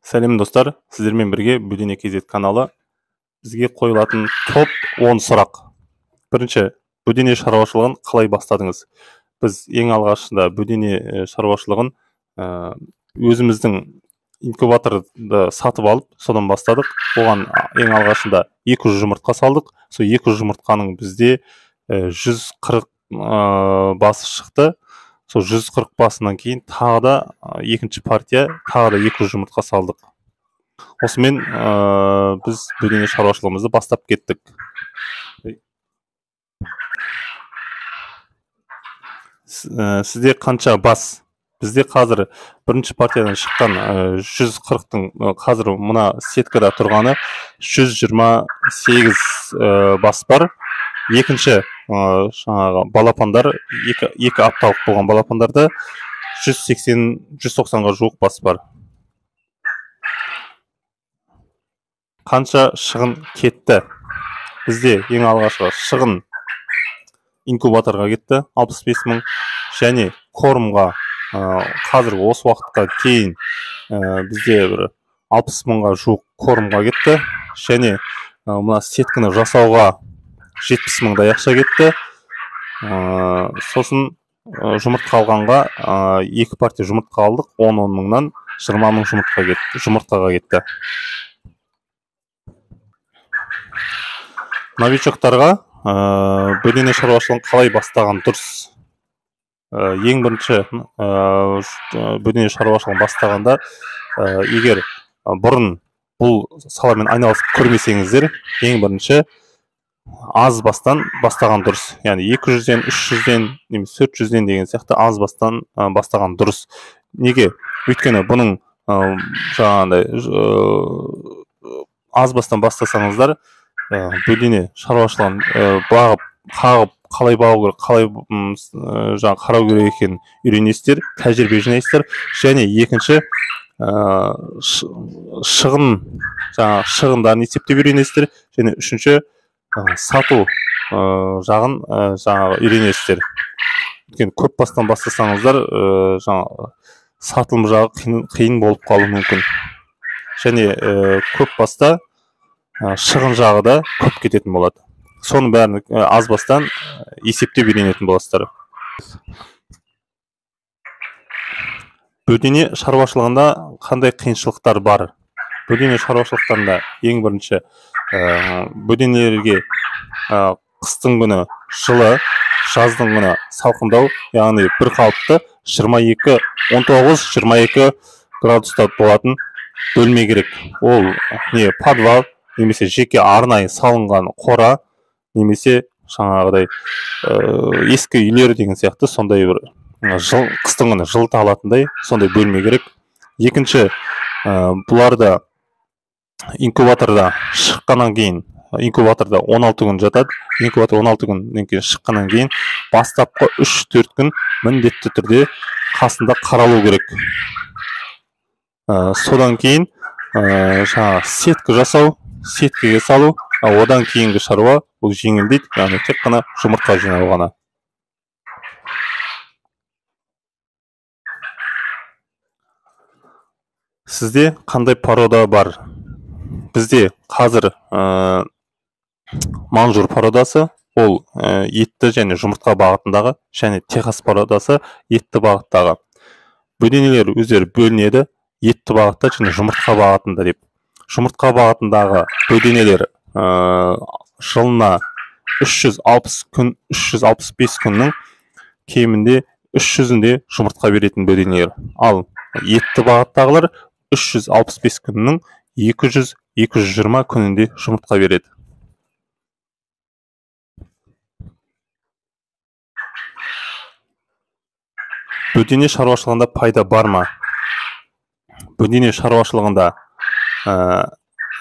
Сәлем достар, сіздермен бірге Бөдене KZ каналы. Бізге қойылатын топ 10 сұрақ. Бірінші, бөдене шаруашылығын қалай бастадыңыз? Біз ең алғашында бөдене шаруашылығын өзіміздің инкубаторды сатып алып, содан бастадық. Оған ең алғашында 200 жұмыртқа салдық. Сол 200 жұмыртқаның бізде 140 басы шықты. Сол 140 басынан кейін тағы да екінші партия, тағы да 200 жұмыртқа салдық. Осымен біз бөдене шаруашылығымызды бастап кеттік. Сізде қанша бас? Бізде қазір бірінші партиядан шыққан 140-тың қазір мына сеткада тұрғаны 128 бас бар. Екінші жаңағы балапандар, екі апталық болған балапандарда 180-190-ға жуық бас бар. Қанша шығын кетті? Бізде ең алғашқы шығын инкубаторға кетті, 65 мың, және кормға қазір осы уақытқа дейін бізде бір 60 мыңға жуық кормға кетті, және мына сетканы жасауға 70 мыңдай ақша кетті. Сосын жұмыртқа алғанға екі партия жұмыртқа алдық, 10-10 мыңнан 20 мың жұмыртқаға кетті. Новичоктарға бөдене шаруашылығын қалай бастаған дұрыс? Ең бірінші бөдене шаруашылығын бастағанда, егер бұрын бұл саламен айналысып көрмесеңіздер, ең бірінші аз бастан бастаған дұрыс. Яғни 200-ден, 300-ден, немесе 400-ден деген сияқты аз бастан бастаған дұрыс. Неге? Өйткені бұның жаңағындай аз бастан бастасаңыздар, бөдене шаруашылығын бағып, қағып, қалай бағу керек, қалай жаңа қарау керек екенін үйренесіздер, тәжірибе жинайсыздар. Және екінші, шығын, жаңа шығындарын есептеп үйренесіздер. Және үшінші, сату жағын жаңағы үйренесіздер. Өйткені көп бастан бастасаңыздар, жаңа сатылым жағы қиын болып қалуы мүмкін. Және көп баста шығын жағы да көп кететін болады. Соның бәрін аз бастан есептеп үйренетін боласыздар. Бөдене шаруашылығында қандай қиыншылықтар бар? Бөдене шаруашылықтарында ең бірінші бөденелерге қыстың күні жылы, жаздың күні салқындау, яғни бір қалыпты 22, 19-22 градуста болатын бөлме керек. Ол не подвал, немесе жеке арнайы салынған қора, немесе жаңағыдай ескі үйлер деген сияқты сондай бір қыстың күні жылыта алатындай сондай бөлме керек. Екінші, бұларда инкубаторда шыққаннан кейін, инкубаторда 16 күн жатады. Инкубатор 16 күннен кейін шыққаннан кейін бастапқы 3-4 күн міндетті түрде қасында қаралу керек. Содан кейін жаңағы сетка жасау, сеткеге салу, одан кейінгі шаруа бұл жеңілдейді, яғни тек қана жұмыртқа жинау ғана. Сізде қандай порода бар? Бізде қазір манжур породасы, ол етті және жұмыртқа бағытындағы, және техас породасы етті бағыттағы. Бөденелер өздері бөлінеді, етті бағытта және жұмыртқа бағытында деп. Жұмыртқа бағытындағы бөденелер жылына 360 күн, 365 күннің кемінде 300-інде жұмыртқа беретін бөденелер. Ал етті бағыттағылар 365 күннің 200-220 күнінде жұмыртқа береді. Бөдене шаруашылығында пайда бар ма? Бөдене шаруашылығында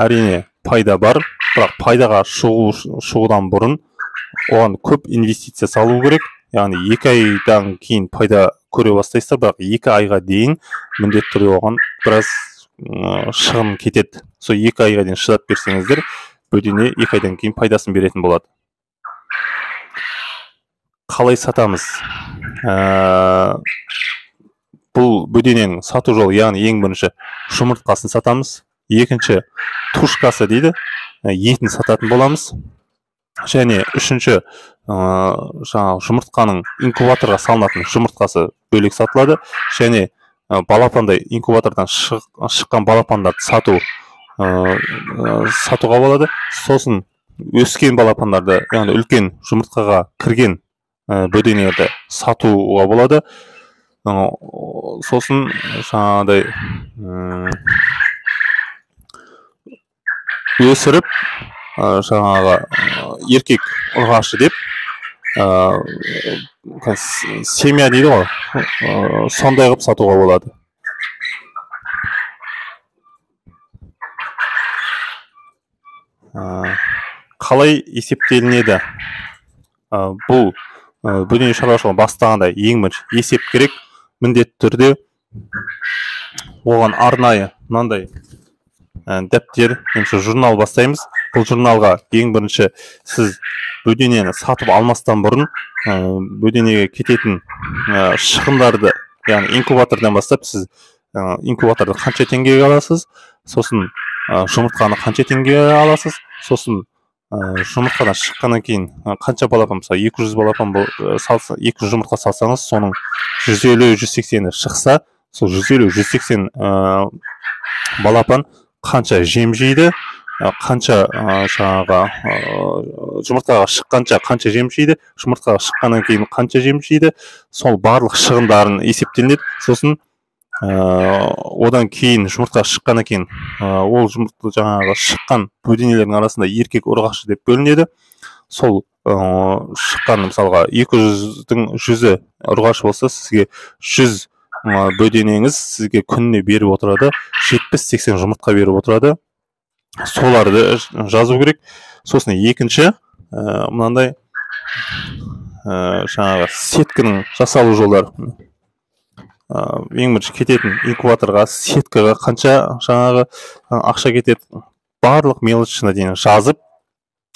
әрине пайда бар, бірақ пайдаға шығудан бұрын оған көп инвестиция салу керек. Яғни 2 айдан кейін пайда көре бастайсыздар, бірақ 2 айға дейін міндетті түрде оған біраз шығын кетеді. Сол 2 айға дейін шыдап берсеңіздер, бөдене 2 айдан кейін пайдасын беретін болады. Қалай сатамыз? Бұл бөдененің сату жолы, яғни ең бірінші жұмыртқасын сатамыз, екінші тушкасы дейді, етін сататын боламыз, және үшінші жаңағы жұмыртқаның инкубаторға салынатын жұмыртқасы бөлек сатылады, және балапандай инкубатордан шыққан балапандарды сатуға болады. Сосын өскен балапандарды, яғни үлкен жұмыртқаға кірген бөденелерді сатуға болады. Сосын жаңағыдай өсіріп жаңағы еркек ұрғашы деп семья дейді ғой, сондай қылып сатуға болады. Қалай есептелінеді? Бұл бөдене шаруашылығын бастағанда ең бірінші есеп керек. Міндетті түрде оған арнайы мынандай дәптер немесе журнал бастаймыз. Бұл журналға ең бірінші сіз бөденені сатып алмастан бұрын бөденеге кететін шығындарды, яғни инкубатордан бастап сіз инкубаторды қанша теңгеге аласыз, сосын жұмыртқаны қанша теңгеге аласыз, сосын жұмыртқадан шыққаннан кейін қанша балапан, мысалы 200 балапан салса, 200 жұмыртқа салсаңыз, соның 150-180-і шықса, сол 150-180 балапан қанша жем жейді, қанша жаңағы жұмыртқаға шыққанша қанша жем жейді, жұмыртқаға шыққаннан кейін қанша жем жейді, сол барлық шығындарын есептелінеді. Сосын одан кейін жұмыртқа шыққаннан кейін ол жұмыртқа жаңағы шыққан бөденелердің арасында еркек ұрғашы деп бөлінеді. Сол шыққан, мысалға 200-дің 100-і ұрғашы болса, сізге 100 бөденеңіз сізге күніне беріп отырады, 70-80 жұмыртқа беріп отырады. Соларды жазу керек. Сосын екінші мынандай жаңағы сеткінің жасалу жолдары. Ең бірінші кететін инкубаторға, сеткаға қанша жаңағы ақша кетеді, барлық мелочына дейін жазып,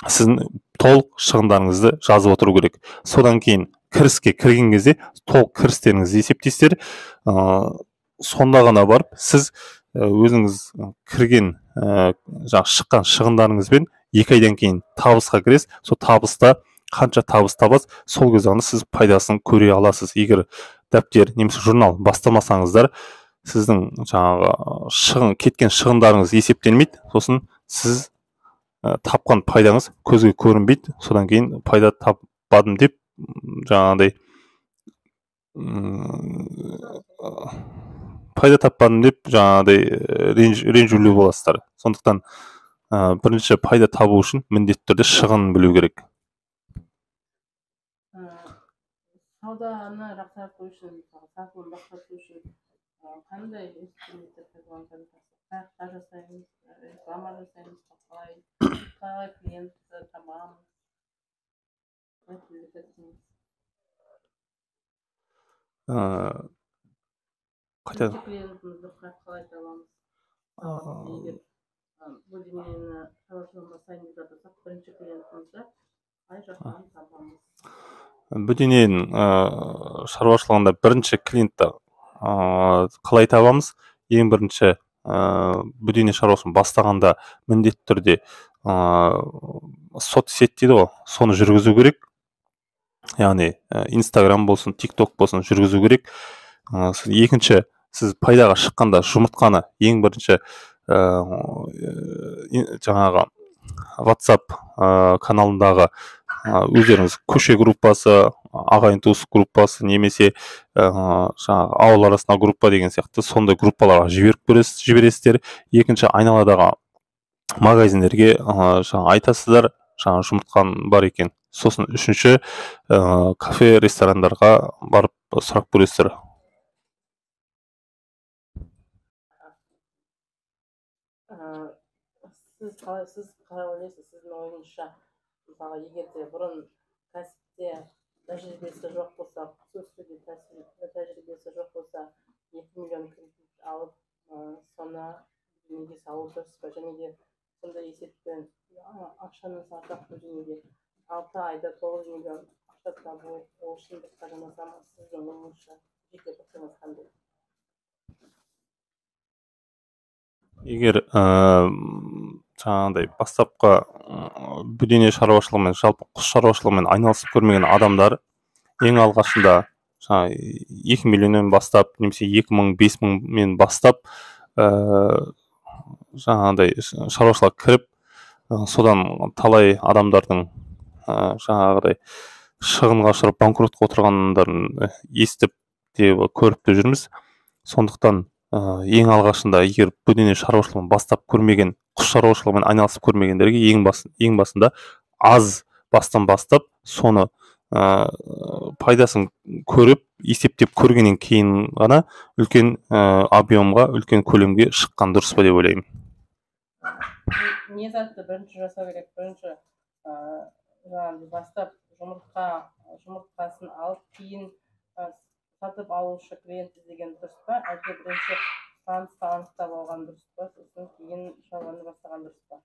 сіздің толық шығындарыңызды жазып отыру керек. Содан кейін кіріске кірген кезде толық кірістеріңізді есептейсіздер. Сонда ғана барып сіз өзіңіз кірген жаңағы шыққан шығындарыңызбен 2 айдан кейін табысқа кіресіз. Сол табыста қанша табыс табасыз, сол кезде ғана сіз пайдасын көре аласыз. Егер дәптер немесе журнал бастамасаңыздар, сіздің жаңағы кеткен шығындарыңыз есептелмейді, сосын сіз тапқан пайдаңыз көзге көрінбейді. Содан кейін пайда таппадым деп жаңағыдай пайда таппадым деп жаңағыдай ренжулі боласыздар. Сондықтан бірінші пайда табу үшін міндетті түрде шығынын білу керек. Сауданы жақсарту үшін, сатылымды жақсарту үшін қандай инструменттер пайдаланамыз? Қаяқта жасаймыз, реклама жасаймыз, қалай клиент табамыз? Қайтадан клиентімізді қалай табамыз? Егер бөденені шаруашылығын бастайын деп жатсақ, бірінші клиентімізді қай жақтан табамыз? Бөдененің шаруашылығында бірінші клиентті қалай табамыз? Ең бірінші бөдене шаруашылығын бастағанда міндетті түрде соцсет дейді ғой, соны жүргізу керек. Яғни Инстаграм болсын, ТикТок болсын жүргізу керек. Екінші, сіз пайдаға шыққанда жұмыртқаны ең бірінші жаңағы WhatsApp каналындағы өздеріңіз көше группасы, ағайын туыс группасы немесе жаңағы ауыл арасында группа деген сияқты сондай группаларға жібересіздер. Екінші, айналадағы магазиндерге жаңа айтасыздар, жаңа жұмыртқан бар екен. Сосын үшінші, кафе, ресторандарға барып сұрап көресіздер. Сіз қалай ойлайсыз, сіздің ойыңызша, мысалы, егер де бұрын кәсіпте тәжірибесі жоқ болса, құс өсіруде тәжірибесі жоқ болса, 2 миллион кредит алып, соны бөденеге салу дұрыс па? Және де сондай есеппен ақшаны салсақ, бөденеге 6 айда 9 миллион ақша табу ол шындыққа жанаса ма? Сіздің ойыңызша, жеке пікіріңіз қандай? Егер жаңағыдай бастапқы бөдене шаруашылығымен, жалпы құс шаруашылығымен айналысып көрмеген адамдар ең алғашында жаңа 2 миллионнан бастап немесе 2000, 5000-мен бастап жаңағыдай шаруашылыққа кіріп, содан талай адамдардың жаңағыдай шығынға ұшырап, банкротқа отырғандарын естіп те, көріп те жүрміз. Сондықтан ең алғашында егер бөдене шаруашылығын бастап көрмеген, құс шаруашылығымен айналысып көрмегендерге ең басында аз бастан бастап, соны пайдасын көріп, есептеп көргеннен кейін ғана үлкен объемға, үлкен көлемге шыққан дұрыс па деп ойлаймын. Не затты бірінші жасау керек? Бірінші жаңағыдай бастап жұмыртқасын алып, кейін сатып алушы, клиент іздеген дұрыс па, әлде бірінші сұранысты анықтап алған дұрыс па, сосын кейін шаруаны бастаған дұрыс па?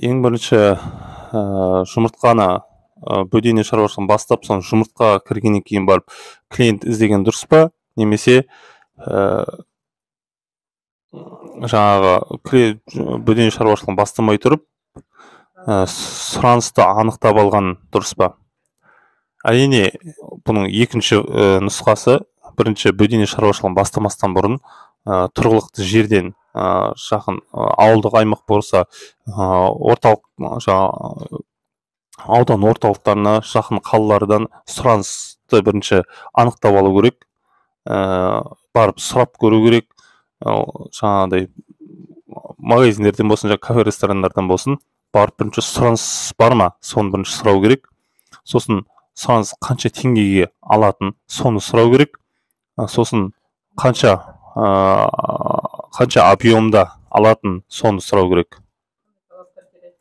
Ең бірінші жұмыртқаны, бөдене шаруашылығын бастап, соны жұмыртқаға кіргеннен кейін барып клиент іздеген дұрыс па, немесе жаңағы бөдене шаруашылығын бастамай тұрып, сұранысты анықтап алған дұрыс па? Әрине, бұның екінші нұсқасы: бірінші бөдене шаруашылығын бастамастан бұрын тұрғылықты жерден, жақын ауылдық аймақ болса, орталық, жаңағы аудан орталықтарына жақын қалалардан сұранысты бірінші анықтап алу керек, барып сұрап көру керек. Жаңағыдай магазиндерден болсын, жаңағы кафе, ресторандардан болсын, барып бірінші сұраныс бар ма, соны бірінші сұрау керек. Сосын сұраныс қанша теңгеге алатын, соны сұрау керек. Сосын қанша объемда алатын, соны сұрау керек. Талаптар керек.